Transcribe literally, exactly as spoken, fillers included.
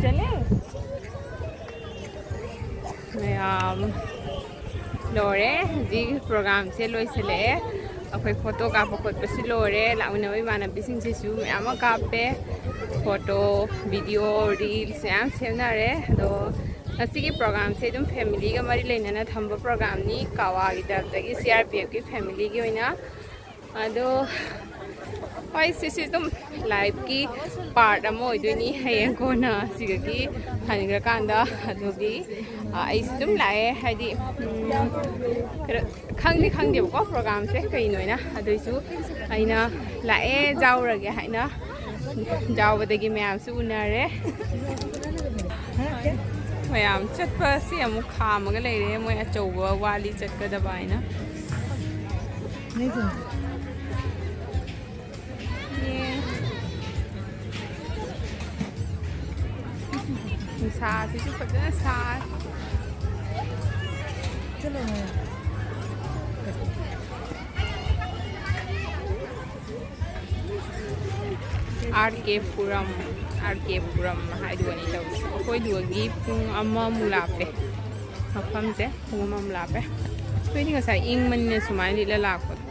ꯆꯠꯂꯦ꯫ ꯃꯌꯥꯝ ꯂꯣꯏꯔꯦ꯫ ꯍꯧꯖꯤꯛ ꯄ꯭ꯔꯣꯒ꯭ꯔꯥꯝꯁꯦ ꯂꯣꯏꯁꯤꯜꯂꯛꯑꯦ꯫ ꯑꯩꯈꯣꯏ ꯐꯣꯇꯣ ꯀꯥꯞꯄ ꯈꯣꯠꯄꯁꯤ ꯂꯣꯏꯔꯦ꯫ ꯂꯥꯛꯃꯤꯟꯅꯕ ꯏꯃꯥꯟꯅꯕꯤꯁꯤꯡꯁꯤꯁꯨ ꯃꯌꯥꯝ ꯑꯃ ꯀꯥꯞꯄꯦ꯫ ꯐꯣꯇꯣ, ꯚꯤꯗꯤꯑꯣ, ꯔꯤꯜꯁ ꯃꯌꯥꯝ ꯁꯦꯝꯅꯔꯦ꯫ ꯑꯗꯣ ꯉꯁꯤꯒꯤ ꯄ꯭ꯔꯣꯒ꯭ꯔꯥꯝꯁꯦ ꯑꯗꯨꯝ ꯐꯦꯃꯤꯂꯤꯒ ꯃꯔꯤ ꯂꯩꯅꯅ ꯊꯝꯕ ꯄ꯭ꯔꯣꯒ꯭ꯔꯥꯝꯅꯤ꯫ ꯀꯥꯋꯥꯒꯤ ꯇꯔꯞꯇꯒꯤ, ꯁꯤ ꯑꯥꯔ ꯄꯤ ꯑꯦꯐꯀꯤ ꯐꯦꯃꯤꯂꯤꯒꯤ ꯑꯣꯏꯅ꯫ ꯑꯗꯣ ꯍꯣꯏ, ꯁꯤꯁꯤ ꯑꯗꯨꯝ ꯂꯥꯏꯐꯀꯤ ꯄꯥꯔꯠ ꯑꯃ ꯑꯣꯏꯗꯣꯏꯅꯤ꯫ ꯍꯌꯦꯡ ꯀꯣꯟꯅ ꯁꯤꯗꯒꯤ ꯍꯟꯈ꯭ꯔꯀꯥꯟꯗ꯫ ꯑꯗꯨꯒꯤ, ꯑ, ꯑꯩꯁꯨ ꯑꯗꯨꯝ ꯂꯥꯛꯑꯦ, ꯍꯥꯏꯗꯤ, ꯎꯝ, ꯈꯔ ꯈꯪꯗꯤ ꯈꯪꯗꯦꯕꯀꯣ ꯄ꯭ꯔꯣꯒ꯭ꯔꯥꯝꯁꯦ ꯀꯩꯅꯣ ꯍꯥꯏꯅ꯫ ꯑꯗꯨꯏꯁꯨ ꯑꯩꯅ ꯂꯥꯛꯑꯦ, ꯌꯥꯎꯔꯒꯦ ꯍꯥꯏꯅ꯫ ꯌꯥꯎꯕꯗꯒꯤ ꯃꯌꯥꯝꯁꯨ ꯎꯅꯔꯦ꯫ ꯃꯌꯥꯝ ꯆꯠꯄꯁꯤ ꯑꯃꯨꯛ ꯈꯥꯝꯃꯒ ꯂꯩꯔꯦ꯫ ꯃꯣꯏ ꯑꯆꯧꯕ ꯋꯥꯠꯂꯤ ꯆꯠꯀꯗꯕ ꯍꯥꯏꯅ꯫ ꯅꯨꯡꯁꯥꯁꯤꯁꯨ ꯐꯖꯅ ꯁꯥꯏ꯫ ꯑꯥꯔ ꯀꯦ ꯄꯨꯔꯝ, ꯑꯥꯔ ꯀꯦ ꯄꯨꯔꯝ ꯍꯥꯏꯗꯨꯒꯅꯤ ꯇꯧꯔꯤꯁꯦ꯫ ꯑꯩꯈꯣꯏꯗꯨꯒꯤ ꯄꯨꯡ ꯑꯃꯃꯨꯛ ꯂꯥꯞꯄꯦ ꯃꯐꯝꯁꯦ, ꯄꯨꯡ ꯑꯃꯃꯨꯛ ꯂꯥꯞꯄꯦ꯫ ꯑꯩꯈꯣꯏꯗꯤ ꯉꯁꯥꯏ ꯏꯪꯕꯅꯤꯅ ꯁꯨꯃꯥꯏꯅ ꯂꯤꯠꯂ ꯂꯥꯛꯄꯗꯣ꯫